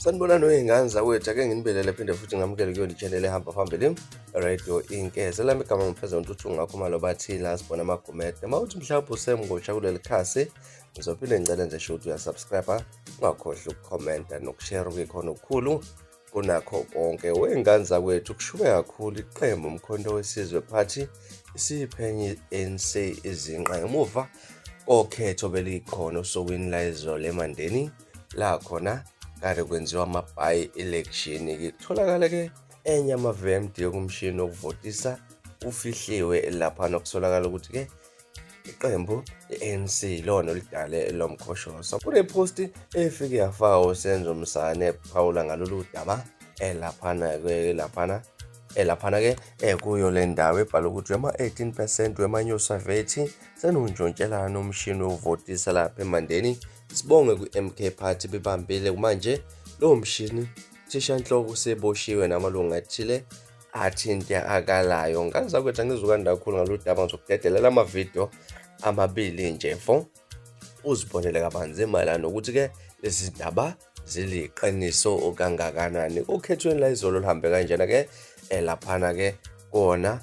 Sanibonani wey'ngane zakwethu, ake nginibelele phinde futhi ngamukele kuyona i-channel ehamba phambili Radio Inkeze. Lami igama ngumfeza Ntuthu ngakhumalo bathi la sibona amagumede. Uma uthi mhlawumbe usemngosha kuleli khasi, ngizophinde ngicele nje sho ukuthi uyasubscribe, ungakhohlwa ukukhomenta nokushare kuyikhona okukhulu kunakho konke. Wey'ngane zakwethu, kushube kakhulu iqembu Umkhonto Wesizwe Party isiphenye i-ANC izinqa ngemuva kokhetho belikhona osukwini layizolo eMandeni la khona kade kwenziwa ama-by election ke kutholakala ke enye ama-VMD yokumshini wokuvotisa ufihliwe lapha nokusolakala ukuthi ke iqembu i-ANC lona olidale lo mkhoshoso. Kuneposti efike yafaka uSenzo Msane ephawula ngalolu daba elaphana ke laphana elaphana ke ekuyo le ndawo ebhala ukuthi wema-18% wemanyusavethi senuntshontshela umshini wokuvotisa lapha eMandeni. Sibonge kwi-MK Party bebambile manje lowo mshini, thishanhloko useboshiwe namalungu athile athinta akalayo. Ngane zakwethu, angizukanda kakhulu ngalolu daba, ngizokudedelela amavidiyo amabili nje fo uzibonele kabanzi mayelana nokuthi-ke lezi ndaba ziliqiniso kangakanani. Okhethweni la izolo lihambe kanjena-ke elaphana-ke kona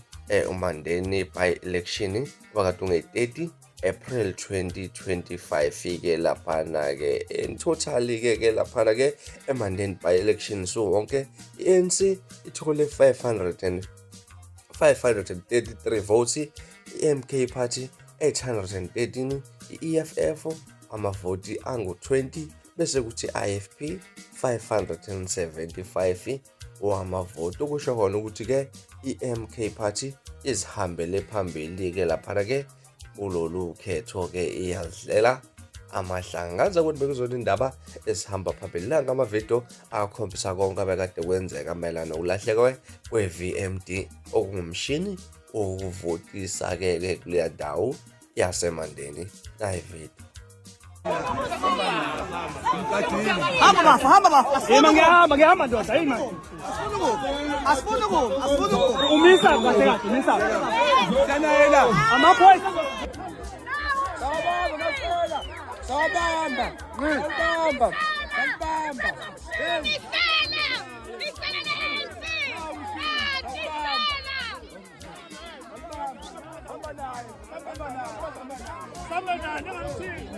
uMandeni by election wakade unge-30 April 2025 ke laphana ke. In total ke ke laphana ke eMandeni by election so wonke i-ANC ithole 500 and 533 votes, i-MK Party 813, i-EFF amavoti angu-20, bese kuthi IFP 575 wamavoti. Okusho khona ukuthi-ke i-MK Party izihambele phambili-ke laphana-ke kulolu khetho-ke, iyazidlela amahlanga. Ngazi ukuthi bekuzona indaba esihamba phambili. Nanka amavidiyo akhombisa konke abekade kwenzeka mayelana nokulahleka kwe-VMD okungumshini wokuvotisa-ke ke kuleya ndawo yaseMandeni. Nayi video. Hamba bafa, hamba bafa. Yima ngiyahamba, ngiyahamba ndoda, yima. Asifuni ukufa, asifuni ukufa. Umisa kahle kahle, umisa. Amaphoyisa. Sawabamba, sawabamba, sawabamba. Isela! Isela le-ANC! Isela! Samba naye, ningamshiyi.